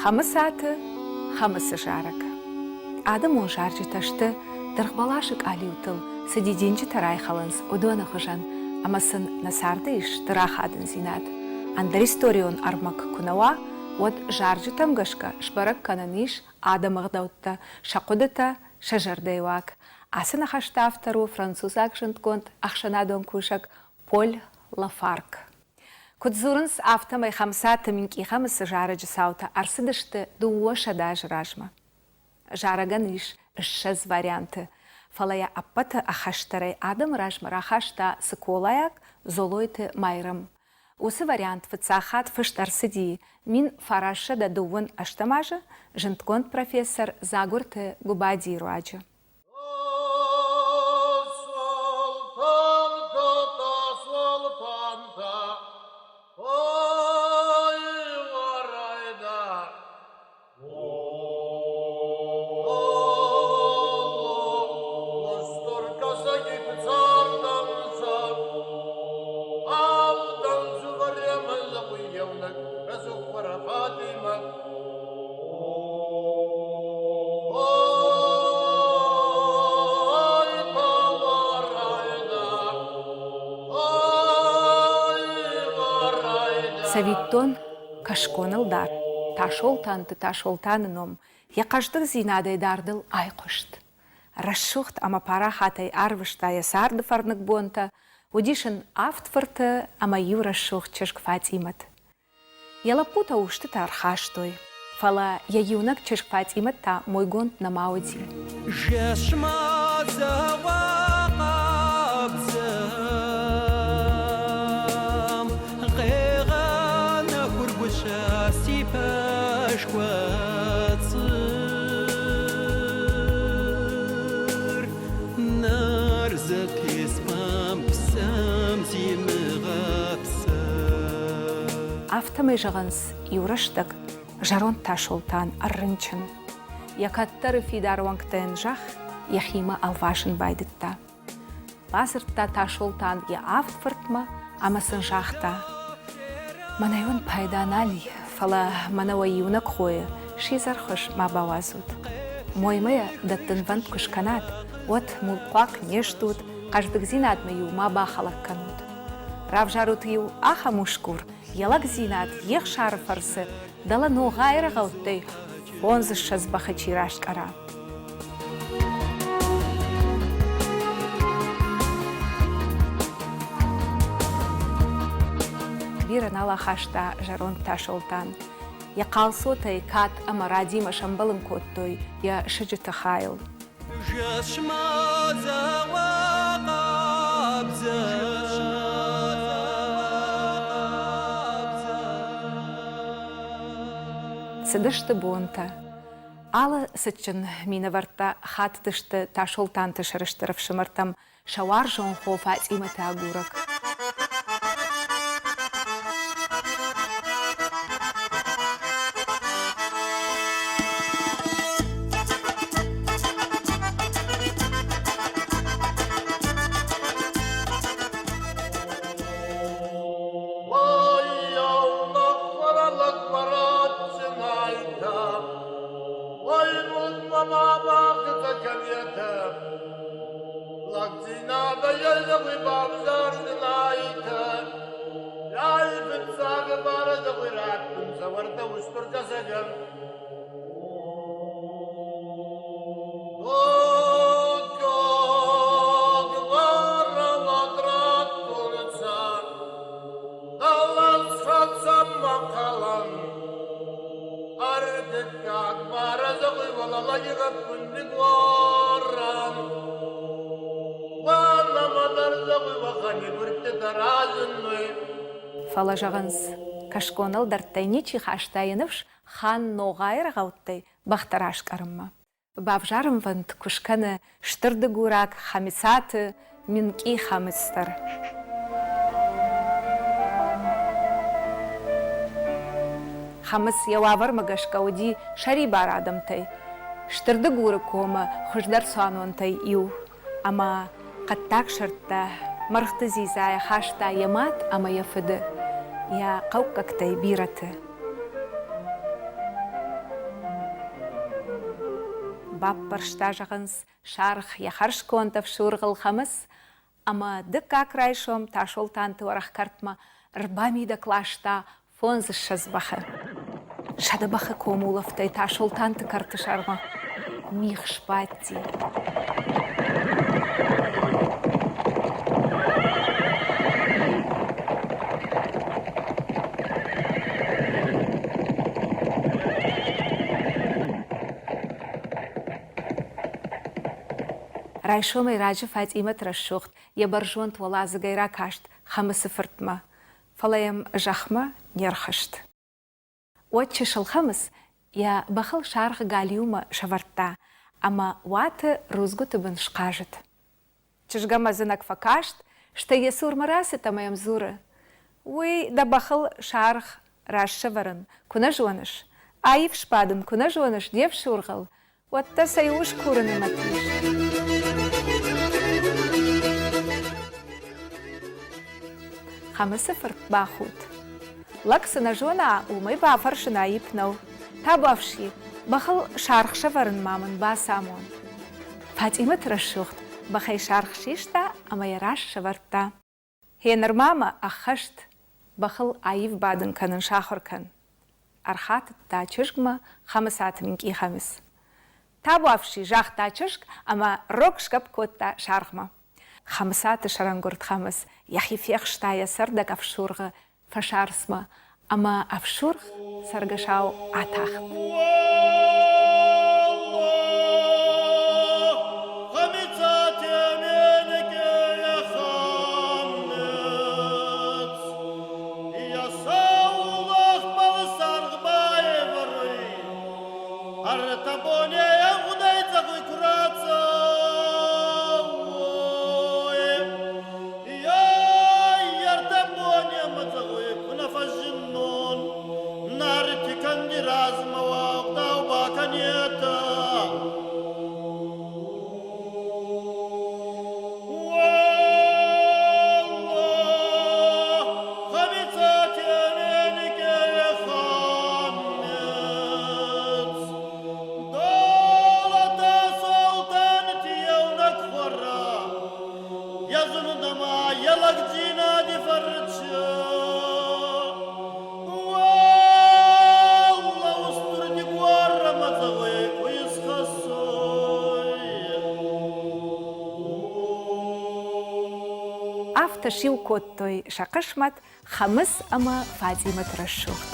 Хӕмыцаты Хӕмыцы зарӕг. Адӕмон зарджытӕ сты, дыргъбӕласы къалиутыл цы дидинджытӕ райхӕлынц, уыдоны хуызӕн, ӕмӕ сын нӕ царды ис стыр ахадындзинад. Ӕндӕр историон ӕрмӕг куы нӕ уа, уӕд зарджытӕм гӕсгӕ сбӕрӕг кӕнӕн ис адӕмы ӕгъдӕуттӕ, сӕ хъуыдытӕ, сӕ зӕрдӕйы уаг. Ацы ныхӕсты автор у французаг зындгонд ӕхсӕнадон кусӕг Поль Лафарк. Куыд дзурынц, афтӕмӕй Хӕмцаты Минкъи Хӕмыцы зарӕджы цаутӕ ӕрцыдысты 200 азы размӕ. Зарӕгӕн ис 20 варианты, фӕлӕ йӕ ӕппӕты ӕххӕстдӕрӕй адӕмы размӕ рахаста цыколайаг Золойты Майрӕм. Уыцы вариант фыццаг хатт фыст ӕрцыди 1928 азы зындгонд профессор Дзагуырты Гуыбадийы руаджы. Цӕвиттон, кӕсгон ӕлдар Тасолтанты Тасолтаны ном йӕ хъӕздыгдзинадӕй дардыл айхъуыст. Рӕсугъд ӕмӕ парахатӕй ӕрвыста йӕ царды фӕрныг бонтӕ, уыдис ын авд фырты ӕмӕ иу рӕсугъд чызг Фатъимӕт. Йӕ лӕппутӕ устытӕ ӕрхастой, фӕлӕ йӕ иунӕг чызг Фатъимӕт та мойгонд нӕма уыди. Афтӕмӕй зӕгъынц, иу рӕстӕг зӕронд Тасолтан ӕррынчын. Йӕ кӕддӕры фидар уӕнгтӕ йын зӕхх йӕхимӕ ӕлвасын байдыдта. Бадзырдта Тасолтан йӕ авд фыртмӕ ӕмӕ сын загъта: Мӕнӕй уын пайда нал и, фӕлӕ мӕнӕ уӕ иунӕг хойы сидзӕрхуыз ма бауадзут. Моймӕ йӕ дӕттынвӕнд куы скӕнат, уӕд мулкъхъуаг не стут, хъӕздыгдзинадмӕ-иу ма бахӕлӕг кӕнут. Равзарут-иу ахӕм усгур, йӕ лӕгдзинад йе хсары фӕрцы дӕлӕ Ногъайы рӕгъӕуттӕй фондзыссӕдз бӕхы чи раскъӕра. Бирӕ нал ахаста зӕронд Тасолтан. Йӕ хъал цотӕй кад ӕмӕ радимӕ сӕмбӕлын кодтой йӕ сыджыты хайыл. Цыдысты бонтӕ. Алы цытджын минӕвӕрттӕ хаттысты Тасолтанты сӕрыстыр ӕфсымӕртӕм сӕ уарзон хо Фатъимӕты агурӕг. Фӕлӕ зӕгъынц, кӕсгон ӕлдӕрттӕй ничи хаста йӕ ныфс хан Ногъайы рӕгъӕуттӕй бӕхтӕ раскъӕрынмӕ. Бавзарынвӕнд куы скӕны стыр дыгураг Хӕмыцаты Минкъий Хӕмыц дӕр. Хӕмыц йӕ уавӕрмӕ гӕсгӕ уыди сӕрибар адӕмтӕй, Стыр Дыгуры комы хуыздӕр цуанонтӕй иу, ӕмӕ хъӕддаг сырдтӕ мӕргъты дзидзайӕ хаста йӕ мад ӕмӕ йӕ фыды, йӕ хъӕуккӕгтӕй бирӕты. Баппӕрста, зӕгъынц, саргъ йӕ хӕрзконд ӕфсургъыл Хӕмыц ӕмӕ дыккаг райсом Тасолтанты уӕрӕх кӕртмӕ ӕрбамидӕг ласта фондзыссӕдз бӕхы. 100 бӕхы комулӕфтӕй Тасолтанты кӕрты сӕрмӕ мигъ сбадти. Райсомӕй раджы Фатъимӕт рӕсугъд йӕ бӕрзонд уӕладзыгӕй ракаст Хӕмыцы фыртмӕ, фӕлӕ йӕм зӕхмӕ не рхызт. Уӕд чысыл Хӕмыц йӕ бӕхыл саргъ галиумӕ сӕвӕрдта ӕмӕ уаты рудзгуыты бын схъазыд. Чызг ӕм ӕдзынӕг фӕкаст, стӕй йӕ цурмӕ рацыд ӕмӕ йӕм дзуры: «Уый дӕ бӕхыл саргъ раст сӕвӕрын куы нӕ зоныс, аив сбадын куы нӕ зоныс де фсургъыл, уӕд дӕ цӕй ус курыны мӕт ис?» Хӕмыцы фырт бахудт. Лӕг цы нӕ зона, уымӕй бафӕрсын аипп нӕу. Табуафси, бӕхыл саргъ сӕвӕрын ма мын бацамон. Фатъимӕты рӕсугъд бӕхӕй саргъ систа ӕмӕ йӕ раз сӕвӕрдта. Гъе нырма мӕ ӕххӕст бӕхыл аив бадын кӕнын сахуыр кӕн, ӕрхатыдта чызгмӕ Хӕмыцаты Минкъи Хӕмыц. Табуафси, загъта чызг ӕмӕ рог сгӕпп кодта саргъмӕ. Хӕмыцаты сӕрӕнгуырд Хӕмыц йӕхи фехста йӕ цӕрдӕг ӕфсургъы фӕсарцмӕ ӕмӕ ӕфсургъ цӕргӕсау атахт. Афтӕ сиу кодтой сӕ хъысмӕт Хӕмыц ӕмӕ Фатъимӕты рӕсугъд.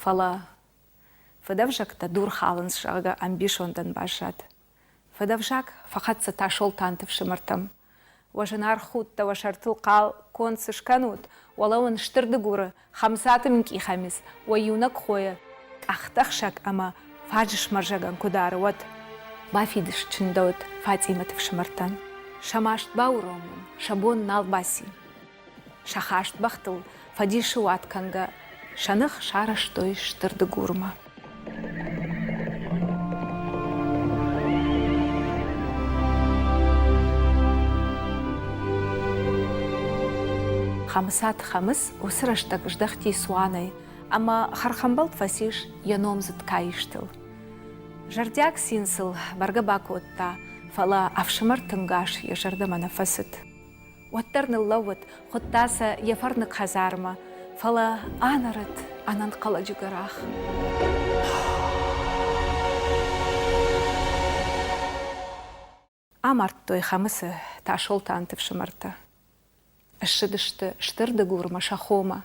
Фӕлӕ фыдӕвзӕгтӕ дур халынц, зӕгъгӕ, ӕмбисондӕн баззад. Фыдӕвзаг фӕхӕццӕ Тасолтанты фсымӕртӕм. Уӕ зынаргъ худтӕ уӕ сӕртыл хъал конд цы скӕнут, уӕлӕ уын Стыр Дыгуры Хӕмыцаты Минкъи Хӕмыц уӕ иунӕг хойы къӕхтӕхсӕг ӕмӕ фаджысмӕрзӕгӕн куы дары, уӕд бафидыс чындӕуыд Фатъимӕты фсымӕртӕн. Сӕ маст бауромын сӕ бон нал баци. Сӕ хаст бӕхтыл фӕдисы уад кӕнгӕ сӕ ных сарӕзтой Стыр Дыгурмӕ. Хӕмыцаты Хӕмыц уыцы рӕстӕг здӕхти цуанӕй ӕмӕ хӕрхӕмбӕлд фӕцис йӕ номдзыд каистыл. Зӕрдиаг цин сыл бӕргӕ бакодта, фӕлӕ ӕфсымӕрты нгас йӕ зӕрдӕмӕ нӕ фӕцыд. Уӕддӕр ныллӕууыд, хуыдта сӕ йӕ фӕрныг хӕдзармӕ, фӕлӕ анӕрыд ӕнӕнхъӕлӕджы гӕрах. Амардтой Хӕмыцы Тасолтанты фсымӕртӕ. Ссыдысты Стыр Дыгурмӕ сӕ хомӕ.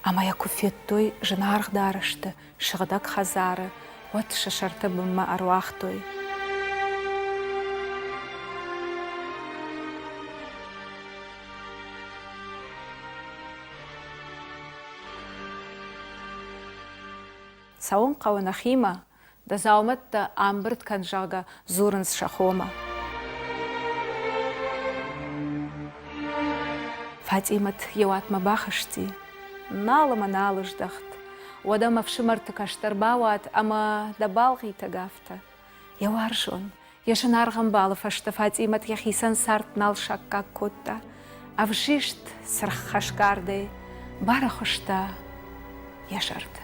Ӕмӕ йӕ куы федтой зынаргъ дарӕсты, сыгъдӕг хӕдзары, уӕд сӕ сӕртӕ бынмӕ ӕруагътой. Цӕуын хъӕуы нӕхимӕ, дӕ дзаумӕттӕ амбырд кӕн, зӕгъгӕ, дзурынц сӕ хомӕ. Фатъимӕт йӕ уатмӕ бахызти, нал ӕмӕ нал ыздӕхт. Уӕд ӕм ӕфсымӕрты кӕстӕр бауад ӕмӕ дӕ балгъитӕг афтӕ. Йӕ уарзон, йӕ зынаргъ ӕмбалы фӕстӕ Фатъимӕт йӕхицӕн цард нал саккаг кодта. Ӕвзист цыргъ хӕсгардӕй барӕхуыста йӕ зӕрдӕ.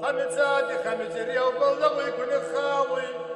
Хӕмыцати Хӕмыцы реубыл лӕууй куы ныххауй.